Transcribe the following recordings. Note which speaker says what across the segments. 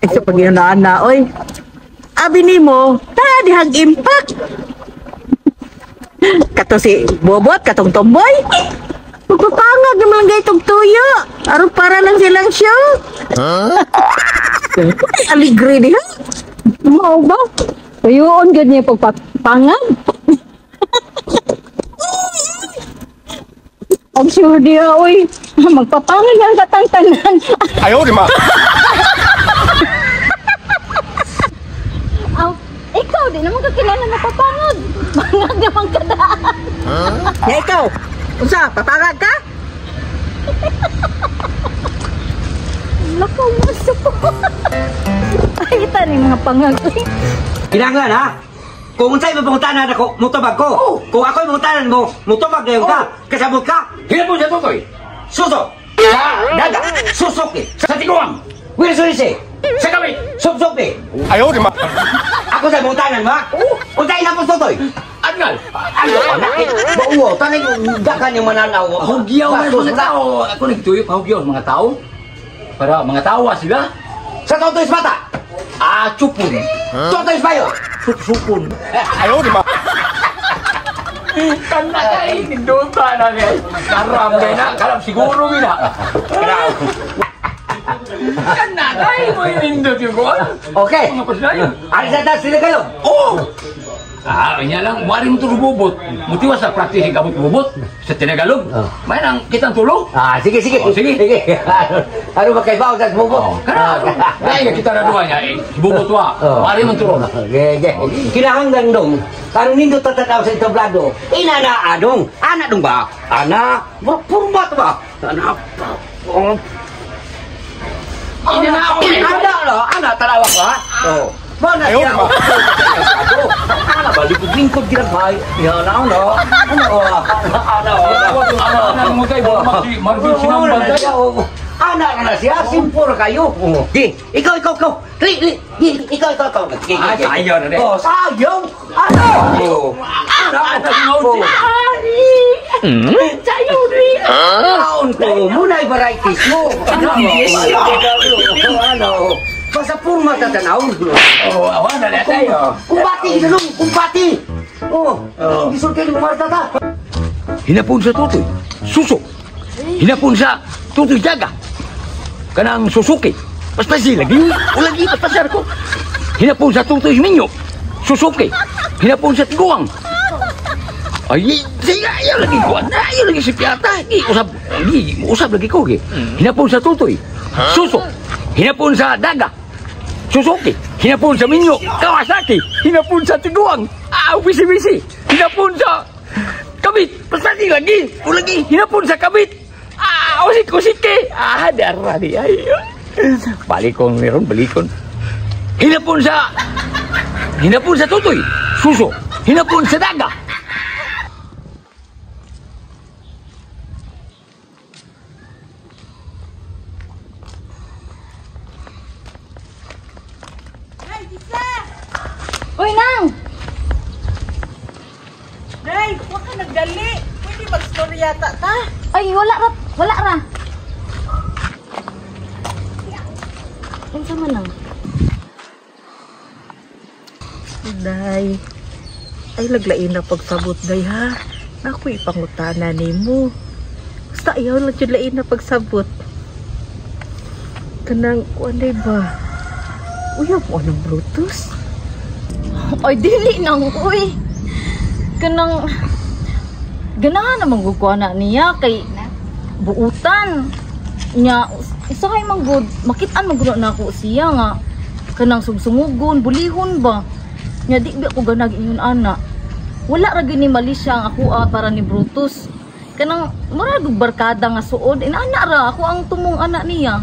Speaker 1: Sa pag-iunaan na, oy. Abi nimo, ta dihang impact. Kato si Bobot, katong tomboy. Magpapangag naman lang gaytong tuyo. Aron para lang silang show. Huh? Ay, aligre diha.
Speaker 2: Mao ba? Tuyoon gyud niya pagpapangag. Ang sure diha, oy. Magpapangag lang katang tanan.
Speaker 3: Ayaw, di ma.
Speaker 2: Aw, ikaw di naman kakilala na papangag. Pangag naman ka daan.
Speaker 1: Huh? Ya ikaw, unsa, papangag ka?
Speaker 2: Lakaw mo sa Ay, ita ni mga pangag.
Speaker 4: Kinahanglan ha? Kung unsay mapangutanan ako, mutubag ko. Oh. Kung ako'y mangutanan mo, mutubag na yun ka. Kasabot ka.
Speaker 5: Hinapon sa tutoy.
Speaker 4: Suso. Sa daga. Susuki.
Speaker 5: Sa tiguang.
Speaker 4: Wilson.
Speaker 5: Sa kamit.
Speaker 4: Supsuki.
Speaker 3: Ayaw, di ma.
Speaker 4: Ako sa mangutanan mo ha? Unsay hinapon tutoy?
Speaker 5: Angal.
Speaker 4: Ano? Bauwo. Tanay dakan yung mananaw.
Speaker 5: Hugyaw na mga tao. Ako nagtuyo, pahugyaw mga tao. Para mga tawa sila.
Speaker 4: Sa tutoy sa bata.
Speaker 5: Ah, chupon.
Speaker 4: Tutoy sa bayo.
Speaker 5: Supsupon.
Speaker 3: Ayaw, di ma.
Speaker 5: Kana kay nindota na kay. Karam kay na, karam siguro gina.
Speaker 4: Karam.
Speaker 5: Kana kay mo nindot yung kuan.
Speaker 4: Okay.
Speaker 5: Mga pasdayon.
Speaker 4: Ari sa tas sila kayo.
Speaker 5: Oh. Ah, kanya lang, wari mo bubot. Mutiwas sa practice kamot bubot sa Tinagalog.
Speaker 4: Oh.
Speaker 5: May nang kitang tulo.
Speaker 4: Ah, sige, sige.
Speaker 5: Oh, sige.
Speaker 4: Sige. Ano ba kay Bao sa bubot?
Speaker 5: Oh, kana. Dahil kita na duha niya, eh, bubot wa.
Speaker 4: Oh.
Speaker 5: Wari mo tulo.
Speaker 4: Okay, okay. Kinahanglan dong. Karon nindot tatanaw sa entablado. Inana adong. Ana dong ba? Ana, purma to ba? Ana. Oh.
Speaker 5: Inana ako.
Speaker 4: Ana lo, ana tanawa ko ha. Oh. Mana
Speaker 3: Ayaw,
Speaker 4: siya?
Speaker 3: ma.
Speaker 4: Ana ba lingkod-lingkod gila ba? Ya na ano. Ano? Ana.
Speaker 5: Ana mo kay margi sinambal tayo.
Speaker 4: Ana na siya, simple kayo. Di, ikaw ikaw ikaw. Di, di, di, ikaw ikaw ikaw.
Speaker 5: Ah, sayaw na di.
Speaker 4: Oh, sayaw. Ana. Ana,
Speaker 5: Ana singaw.
Speaker 4: Sayaw di. Taon ko, muna varieties mo. Ano? Ano? Basta purma tatanaw.
Speaker 5: Oh, awan na tayo.
Speaker 4: Kumbati, isalong, kumbati. Oh, isulti mo marta ta.
Speaker 5: Hinapon sa tutoy, suso. Hinapon sa tutoy daga. Kanang Suzuki. Paspasi lagi, lagi paspasar ko. Hinapon sa tutoy minyo, Suzuki. Hinapon sa tiguang. Ay, sige, ayaw lagi ko. Ayaw lagi si Piata. Gi, usab, gi, usab lagi ko. Gi. Hinapon sa tutoy, suso. Hinapon sa daga, Suzuki. Hinapon sa minyo, Kawasaki. Hinapon sa tiguang, ah, bisi-bisi. Hinapon sa kabit, paspasi lagi, lagi. Hinapon sa kabit, ah, usik-usik. Ah, darah di ay. Balikon meron, balikon. Hinapon sa tutoy, suso. Hinapon sa daga.
Speaker 2: Uy, nang!
Speaker 1: Day, wa ka nagdali. Pwede magstorya ta ta.
Speaker 2: Ay, wala ra. Wala ra. Unsa man nang?
Speaker 1: Day, ay laglain na pagsabot, day ha. Naku, ipangutana nimo. Basta ayaw lang jud lain na pagsabot. Kanang, kuan day ba? Uyab mo ng Brutus?
Speaker 2: Ay, dili nang, uy. Kanang, ganahan naman gud ko na niya kay buutan. Nya, usahay man gud, makitaan man gud na ako siya nga. Kanang sugsungugon, bulihon ba? Nya, di ba ko ganag ingon ana. Wala ra gyud ni mali siya ang akoa para ni Brutus. Kanang, murag og barkada nga suod. Inana ra, ako ang tumong anak niya.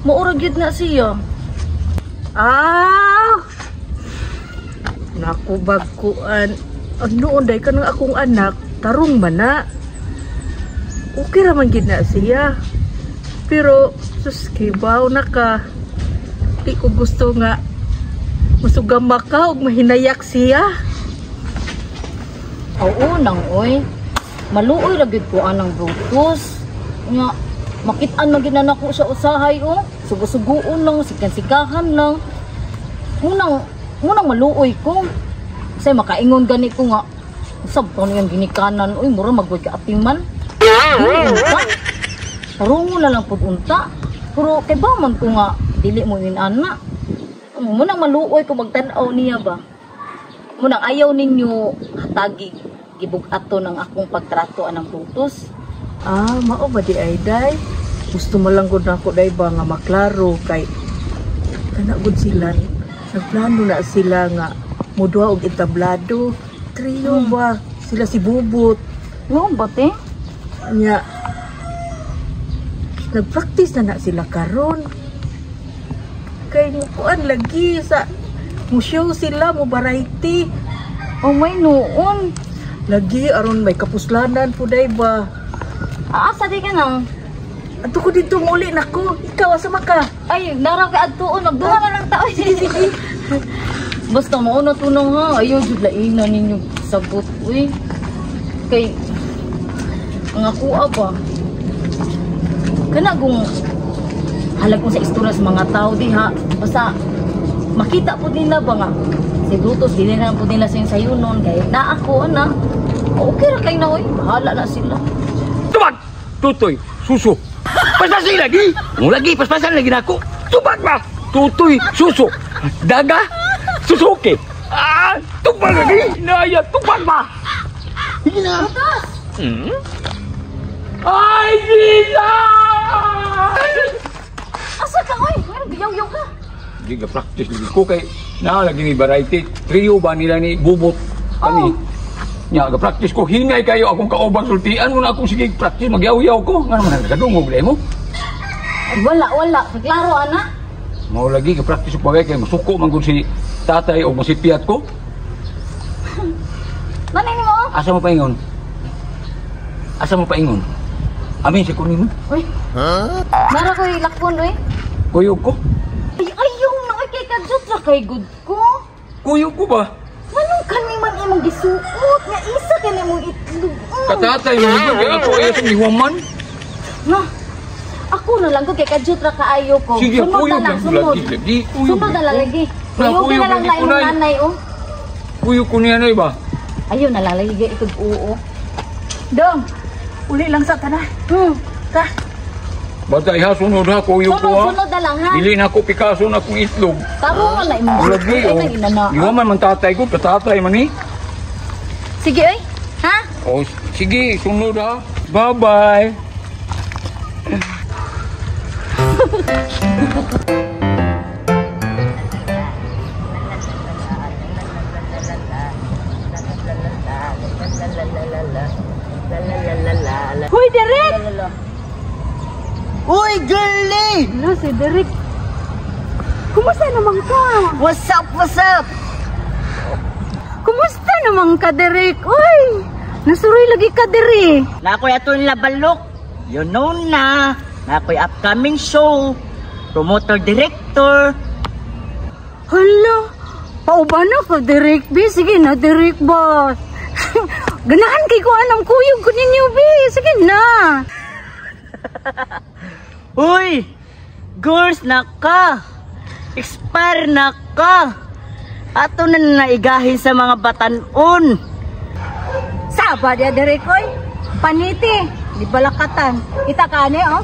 Speaker 2: Maura gyud na siya.
Speaker 1: Ah! Naku, bagkuan. Ano, day ka ng akong anak, tarong man na. Okay raman gid na siya. Pero, sus, kibaw na ka. Di ko gusto nga masugama ka og mahinayak siya.
Speaker 2: Oo, nang oy. Maluoy ra gyud ko anang Brutus. Nga, makitaan man gyud na nako sa usahay, oh. Sugo-sugoon lang, sikan-sikahan lang. Munang maluoy ko. Kasi makaingon gani ko nga, usab ko niyang ginikanan, uy, mura magway ka atiman. Dili unta. Tarungo na lang pud unta. Pero kay ba man ko nga, dili mo yun ana. Munang maluoy ko magtan-aw niya ba. Munang ayaw ninyo hatagi gibug-ato ng akong pagtrato anang Brutus.
Speaker 1: Ah, mao ba di ay day? Gusto mo lang gud nako day ba nga maklaro kay kana gud sila. Nagplano na sila nga moduha og entablado. Trio ba? Sila si Bubot.
Speaker 2: Noon ba te?
Speaker 1: Nya nagpractice na na sila karon. Kay mukuan lagi sa mo show sila mo variety.
Speaker 2: Oh may noon.
Speaker 1: Lagi aron may kapuslanan po day ba.
Speaker 2: Asa di ka nang?
Speaker 1: Adto ko dito muli nako. Ikaw asa man ka?
Speaker 2: Ay, nara kay adtuon magduha na lang tao. Sige, sige. Basta mauna to nang ha. Ayaw jud laina ninyo sagot uy. Kay ang akoa ba? Kana kung halag ko sa istorya sa mga tao diha, basta makita po nila ba nga si Brutus dili na po nila sa sayunon kay na ako ana. Okay ra kay na oy, bahala na sila.
Speaker 5: Tubag! Tutoy, suso. Paspasin lagi. Mo lagi paspasan lagi nako. Tubag ba? Tutoy, suso. Daga, Suzuki. Ah, tubag lagi. Naya, tubag ba? Sige na. Ay, Jesus!
Speaker 2: Asa ka oy? Ngano giyaw-yaw ka?
Speaker 5: Hindi ka practice lagi ko kay na lagi ni variety trio ba nila ni Bubot kani.
Speaker 2: Oh.
Speaker 5: Nya ga practice ko hinay kayo akong kauban sultian mo na akong sige practice magyaw-yaw ko. Ngano man nagadungog mo?
Speaker 2: Wala, wala. Klaro ana.
Speaker 5: Mao lagi ga practice ko bagay kay masuko man gud si tatay o masipiyat ko.
Speaker 2: Manay nimo?
Speaker 5: Asa mo paingon? Asa mo paingon? Amin si kunin mo.
Speaker 2: Uy. Huh? Nara ko ilakon oy.
Speaker 5: Kuyog ko.
Speaker 2: Ay, ayaw na oy kay kadyot ra kay good ko.
Speaker 5: Kuyog ko ba?
Speaker 2: Manong kani man imong gisuot nga isa kani imong itlog.
Speaker 5: Katatay mo gud kay ako ay atong gihuman.
Speaker 2: No. Ako na lang ko kay kadyot ra kaayo ko.
Speaker 5: Sige,
Speaker 2: sunod
Speaker 5: kuyog
Speaker 2: na lang,
Speaker 5: lang
Speaker 2: sunod.
Speaker 5: lagi lagi. Kuyog.
Speaker 2: Sunod na lang lagi.
Speaker 5: Na,
Speaker 2: Kuyog
Speaker 5: kuyog
Speaker 2: na lang
Speaker 5: lagi
Speaker 2: na
Speaker 5: ko,
Speaker 2: imong
Speaker 5: nay.
Speaker 2: nanay oh.
Speaker 5: Kuyog ko niya nay ba?
Speaker 2: Ayaw na lang lagi ikog oo.
Speaker 1: Dong, uli lang sa tanan. Ta.
Speaker 5: Batay ha, sunod ha, kuyog ko
Speaker 2: Sunod,
Speaker 5: ha.
Speaker 2: sunod na lang ha.
Speaker 5: Dili na ako Picasso na akong itlog.
Speaker 2: Tarong na imong
Speaker 5: Lagi
Speaker 2: Ay,
Speaker 5: oh.
Speaker 2: nang ina na.
Speaker 5: Gihuman man tatay ko, katatay man ni.
Speaker 2: Sige oy. Ha?
Speaker 5: Oh, sige, sunod ha. Bye-bye.
Speaker 2: Hoy, Derek!
Speaker 3: Uy, girlie!
Speaker 2: Hello, si Derek. Kumusta naman ka?
Speaker 3: What's up, what's up?
Speaker 2: Kumusta naman ka, Derek? Uy, nasuroy lagi ka, Derek.
Speaker 3: Nakoy atong labalok. You know na. Nakoy upcoming show. Promoter director.
Speaker 2: Hala, pauban na ka, Derek. B, sige na, Derek ba? Ganahan kay ko anang kuyog ko ninyo, B. Sige na.
Speaker 3: Uy! Girls na ka! Expire na ka! Ato na naigahin sa mga batanon.
Speaker 2: Saba dia, Derek, oy. Paniti, di balakatan. Kita ka, ane, oh.